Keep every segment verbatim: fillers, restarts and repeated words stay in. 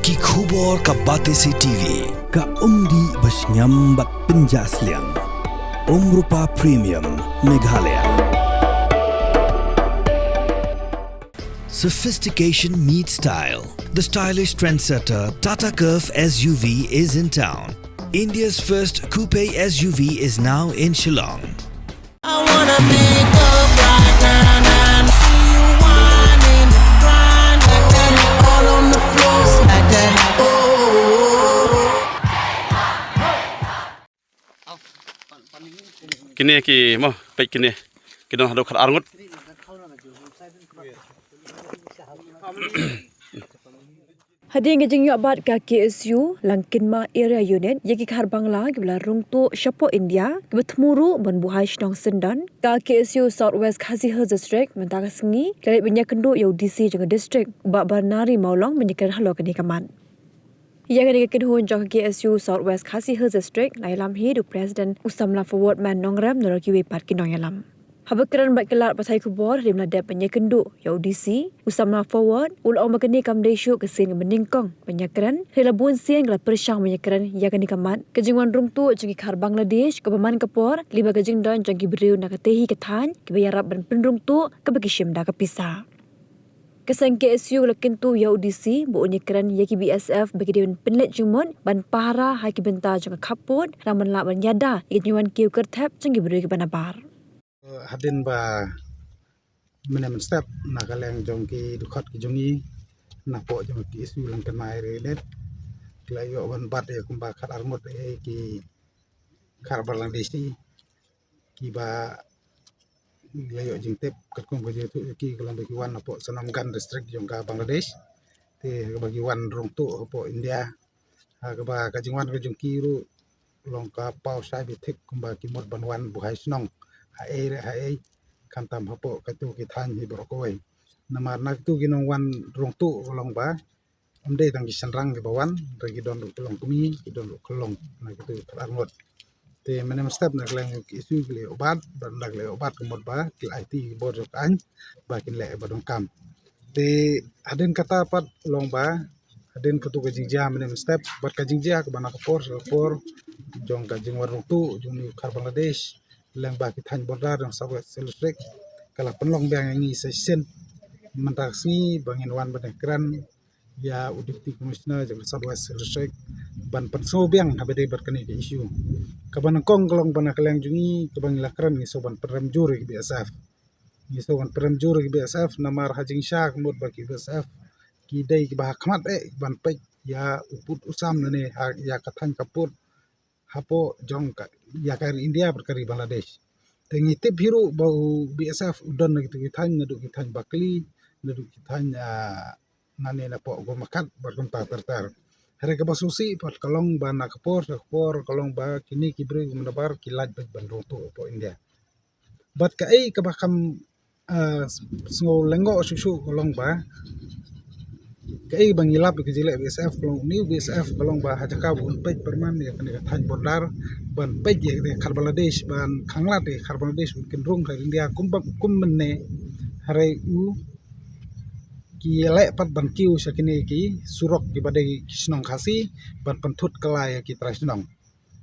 Ki khubor ka Batesi T V. Ka umdih ba shngiam bad pynjah sliang. Umrupa Premium Meghalaya. Sophistication meets style. The stylish trendsetter Tata Curvv S U V is in town. India's first coupe S U V is now in Shillong. I wanna pick up right now and see you whining, grinding, all on the floor, smack that. Oh. Kine ki mo, peit kine. Ki don haduh khat arngut. Hadien ka jingïoh bat ka K S U Langkinma Area Unit ïa ki khar Bangla kiba la rung tuh shapoh India, kiba thmu ruh ban buhai shnong syndon, ka K S U South West Khasi Hills District mynta ka sngi ka la leit ban ïakynduh ïa u D C jong ka district, u Bah Barnari Mawlong, ban ïakren halor kane ka mat. Ïa kane ka kynhun jong ka K S U South West Khasi Hills District la ïalam hi da u President u samla Forward Man Nongrem, nalor kiwei pat ki nongïalam. Haba kren bad ki lad pathai khubor hadien ba la dep ban ïakynduh ïa u D C, u samla Forward u la ong ba kane kam dei shuh ka sien kaba nyngkong ban ïakren, hynrei la bun sien ka la pyrshang ban ïakren ïa kane ka mat ka jingwan rung tuh jong ki khar Bangladesh kaba man ka por lyngba ka jingdon jong ki briew na katei hi ka thaiñ kiba ïarap ban pynrung tuh kaba ki shim da ka pisa. Ka seng K S U ka la kyntu ïa u D C ba un ïakren ïa ki B S F ba ki dei ban pynleit jingmut ban pahara ha ki bynta jong ka khappud, khnang ban lah ban ïada ïa ka jingwan kiew kyrthep jong ki briew kiba nabar. Hadien ba mynne mynstep na ka liang jong ki dkhot ki jong ngi, napoh jong ka K S U Langkinma Area Unit, ki la ïoh ban bat ïa kumba khat arngut ïa ki khar Bangladeshi kiba la ïoh jingtip katkum ka jingïathuh ïa ki ka long ba ki wan napoh Sunamganj District jong ka Bangladesh. Te kaba ki wan rung tuh hapoh India, ha kaba ka jingwan ka jong ki ruh long ka paw shai beit thik kumba ki mut ban wan buhai shnong haei re haei, khamtam hapoh katu ki thaiñ hi baroh kawei. Namar na katu ki nongwan rung tuh ka long ba ym dei tang ki shynrang kiba wan, hynrei ki don ruh ki longkmie, ki don ruh ki long, na kitu ki arngut. Te mynne mynstep na ka liang ki K S U ki la ïoh bat, bad ynda ki la ïoh bat ka mut ba ki la aiti ki bor jong ka aiñ ba kin leh ba donkam. Te hadien kata pat long ba hadien katu ka jingjia mynne mynstep bad ka jingjia kaba na ka por sha ka por jong ka jingwan rung tuh jong une u khar Bangladesh lyngba ki thaiñ border jong South West District, ka la pynlong biang ïa ngi sa shisien mynta ka sngi ba ngin wan ban ïakren ïa u Deputy Commissioner jong ka South West District ban pynsngew biang haba dei bad kane ka issue. Kaba nyngkong ka long ba na ka liang jong ngi kaba ngi la kren ngi sngew ban pynrem jur ïa ki B S F. Ngi sngew ban pynrem jur ïa ki B S F namar ha jingshisha ka mut ba ki B S F ki dei kiba ha khmat eh ban peit ïa u pud u sam lane ha ïa ka thaiñ ka pud hapoh jong ka, ïa ka ri India bad ka ri Bangladesh. Te ngi tip hi ruh ba u B S F u don na kitu ki thaiñ, naduh ki thaiñ Bakli, naduh ki thaiñ, ah, nane napoh Gumlakhad bad kumta ter ter. Hynrei kaba sngewsih pat ka long ba na ka por sha ka por ka long ba kine ki briew kiba nabar ki lait beit ban rung tuh hapoh India. Bad kaei kaba kham, ah, sngew lyngngoh shuh shuh ka long ba kaei ba ngi lap ïa ka jingleh B S F ka long, une u B S F ka long ba ha jaka ba un peit pyrman ïa kane ka thaiñ border ban peit ïa kane ka khar Bangladesh, ban khanglad ïa ka khar Bangladesh ba kin rung ha India kum ba, kum mynne, hynrei u ki leh pat ban kiew sha kine ki surok kiba dei ki shnong Khasi ban pynthut kylla ïa ki trai shnong.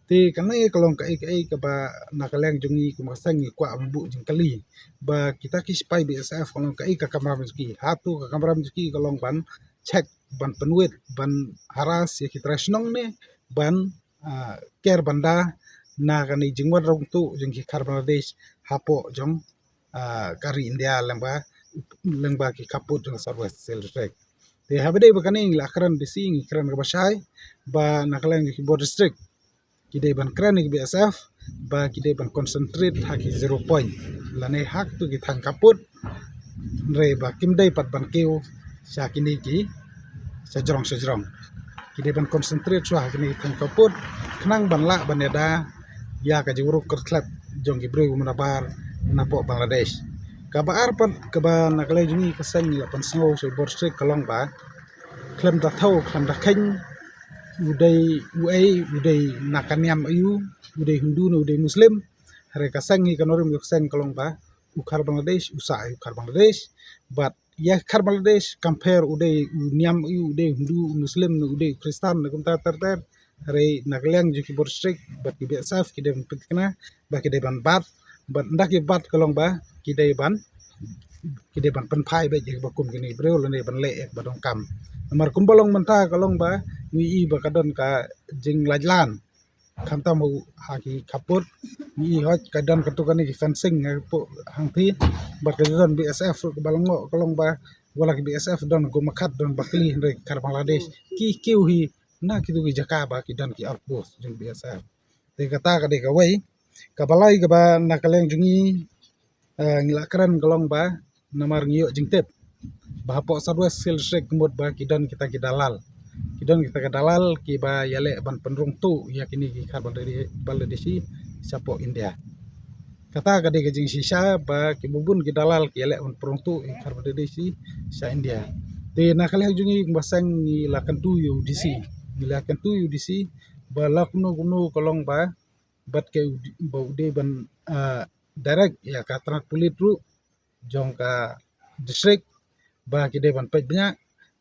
Te kane ka long kaei kaei kaba na ka liang jong ngi kum ka seng ngi kwah ban buh jingkylli ba kita ki sipai B S F ka long kaei ka kamram jong ki. Hato ka kamram jong ki ka long ban check, ban pynwit, ban harass ïa ki trai shnong ne ban, ah, ker ban da na kane jingwan rung tuh jong ki khar Bangladesh hapoh jong, ah, ka ri India lyngba, lyngba ki khappud jong South West District. Te haba dei ba kane ngi la kren bisi, ngi kren kaba shai ba na ka liang jong ki border district ki dei ban kren ïa ki B S F ba ki dei ban concentrate ha ki zero point lane ha kitu ki thaiñ khappud, hynrei ba kim dei pat ban kiew sha kine ki shajrong shajrong. Ki dei ban concentrate shuwa ha kine ki thaiñ khappud khnang ban lah ban ïada ïa ka jingwan rung kyrthep jong ki briew kiba nabar napoh Bangladesh. Kaba ar pat kaba na ka liang jong ngi ka seng ngi la pynsngew sha ki border district ka long ba khlem da thew khlem da kheiñ u dei uei, u dei na ka niam aïu, u dei Hindu ne u dei Muslim. Hynrei ka seng hi, ka nongrim jong ka seng ka long ba u khar Bangladesh u sah ïa u khar Bangladesh bad Ïa khar Bangladesh kam pher u dei u niam, u dei u Hindu, u Muslim, u dei u Khristan, ne kumta ter ter. Hynrei na ka liang jong ki border district bad ki B S F ki dei ban pynthikna ba ki dei ban bat, bad ynda ki bat ka long ba ki dei ban, ki dei ban pynphai beit ïa kiba kum kine ki briew lane ban leh ïa kiba donkam. Namar kumba long mynta ka long ba ngi i ba ka don ka jinglait lan, khamtam ha ki khappud, ngi i hooid ka don katto katne ki fencing hapoh hangthie, bad ka don B S F ruh kaba la ngoh ka long ba wat la ki B S F don kum khat don bakli, hynrei ki khar Bangladesh ki kiew hi na kitu ki jaka ba ki don ki outpost jong B S F. Te kata ka dei kawei. Kaba lai kaba na ka liang jong ngi, eh, ngi la kren ka long ba namar ngi ïoh jingtip ba hapoh South West Hill District ka mut ba ki don kita ki dalal. Ki don kita ki dalal kiba ïaleh ban pynrung tuh ïa kine ki khar Bangladeshi shapoh India. Kata ka dei ka jingshisha ba kiba bun ki dalal ki ïaleh ban pynrung tuh ïa ki khar Bangladeshi sha India. Te na ka liang jong ngi kumba seng ngi la kyntu ïa u D C. Ngi la kyntu ïa u D C ba la kumno kumno ka long ba bad ka u D-, ba u dei ban, ah, direct ïa ka tnat pulit ruh jong ka district ba ki dei ban peit bniah,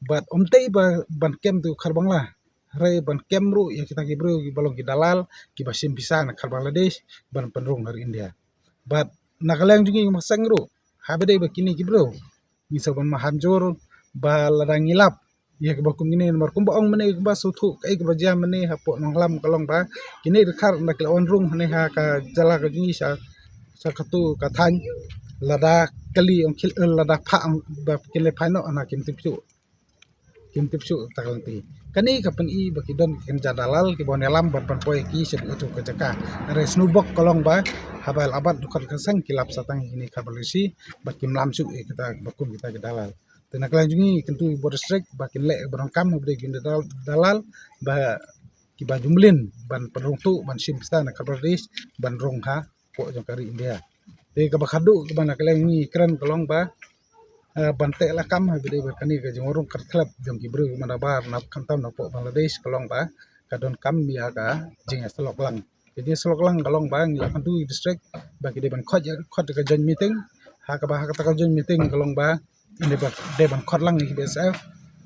bad ym dei ba ban kem tu khar Bangla, hynrei ban kem ruh ïa kita ki briew kiba long ki dalal kiba shim pisa na khar Bangladesh ban pynrung ha ri India. Bad na ka liang jong ngi kumba seng ruh, haba dei ba kine ki briew ngi sa ban maham jur ba lada ngi lap ïa kiba kum kine, namar kumba ong mynne kumba sngewthuh kaei kaba jia mynne hapoh Nonglam ka long ba kine ki dkhar ynda ki la wan rung hangne ha ka jylla ka jong ngi sha, sha katu ka thaiñ, lada kali ong khil, eh, lada phah ong ba kin leit phai noh na kim tip shuh. Kim tip shuh ta ka lynti. Kane ka pyni ba ki don ki kynja dalal kiba wan ïalam ban pynpoi ïa ki sha katu ka jaka. Hynrei sngewbok ka long ba haba la bat dkhot ka seng ki lap sa tang ïa kine ki khar Bangladeshi bad kim lam shuh ïa kita ba kum kita ki dalal. Te na ka liang jong ngi kyntu ïa ki border district ba kin leh ba donkam, haba dei ki dal-, dalal ba kiba ju mlien ban pynrung tuh ban shim pisa na khar Bangladesh ban rung hapoh jong ka ri India. Te kaba khadduh kaba na ka liang ngi kren ka long ba, eh, ban teh lakam haba dei ba kane ka jingwan rung kyrkhlep jong ki briew manda bar na khamtam napoh Bangladesh ka long ba ka donkam ïa ka jingïasyllok lang. Ka jingïasyllok lang ka long ba ngi la kyntu ïa ki district ba ki dei ban khot, khot ka joint meeting. Ha kaba ha kata ka joint meeting ka long ba dei ban, dei ban khot lang ïa ki B S F,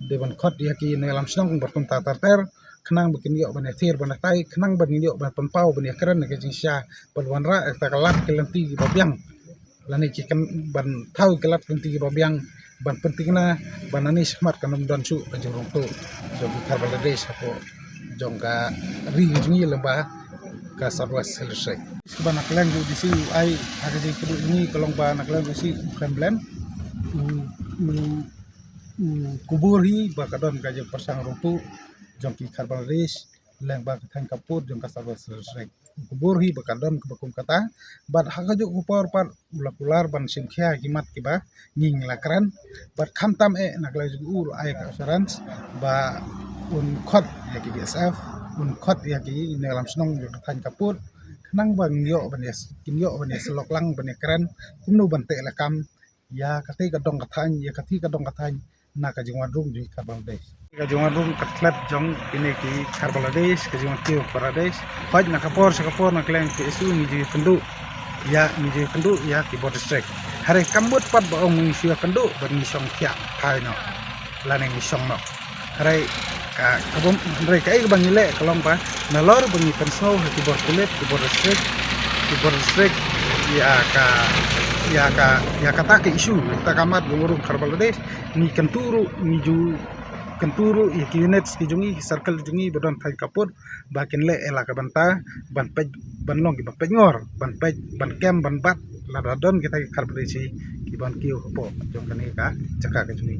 dei ban khot ïa ki nongïalam shnong bad kumta ter ter, khnang ba kin ïoh ban ïathir ban ïatai, khnang ba ngin ïoh ban pynpaw ban ïakren ïa ka jingshisha, ban wanrah ïa kita ki lad ki lynti kiba biang. Lane ki kan ban thaw ki lad ki lynti kiba biang, ban pynthikna ba nangne shakhmat kan ym don shuh ka jingrung tuh jong ki khar Bangladesh hapoh jong ka ri ka jong ngi lyngba ka South West Hill District. Kaba na ka liang jong u D C u ai ha ka jingkynduh jong ngi ka long ba na ka liang jong u D C u khlem blem, u, u, u kubur hi ba ka don ka jingpyrshang rung tuh jong ki khar Bangladesh lyngba ka thaiñ khappud jong ka South West Hill District. U kubur hi ba ka don kaba kum kata, bad ha kajuh ka por pat u la kular ban shim khia ki mat kiba ngi ngi la kren, bad khamtam eh na ka liang jong u u la ai ka assurance ba un khot ïa ki B S F, un khot ïa ki nongïalam shnong jong ka thaiñ khappud, khnang ba ngin ïoh ban ïa, kin ïoh ban ïasyllok lang ban ïakren kumno ban teh lakam ïa katei ka dong ka thaiñ, ïa katei ka dong ka thaiñ na ka jingwan rung jong ki khar Bangladesh. Ka jingwan rung kyrkhlep jong kine ki khar Bangladesh, ka jingwan kiew Bangladesh. Hooid na ka por sha ka por na ka liang K S U ngi ju ïakynduh ïa, ngi ju ïakynduh ïa ki border district. Hynrei kam mut pat ba ong ngi shu ïakynduh ba ngi shong thiah phai noh lane ngi shong noh. Hynrei ka, ka bym, hynrei kaei kaba ngi leh ka long ba nalor ba ngi pynsngew ha ki bor pulit, ki bor district, ki bor district ïa ka, ïa ka, ïa kata ka issue, ïa kata ka mat jong u rung khar Bangladesh, ngi kyntu ruh, ngi ju kyntu ruh ïa ki units ki jong ngi, ki circle jong ngi ba don thaiñ khappud ba kin leh ïa la ka bynta ban peit, ban long kiba peit ngor, ban peit, ban kem, ban bat lada don kita ki khar Bangladeshi kiban kiew hapoh jong kane ka jaka ka jong ngi.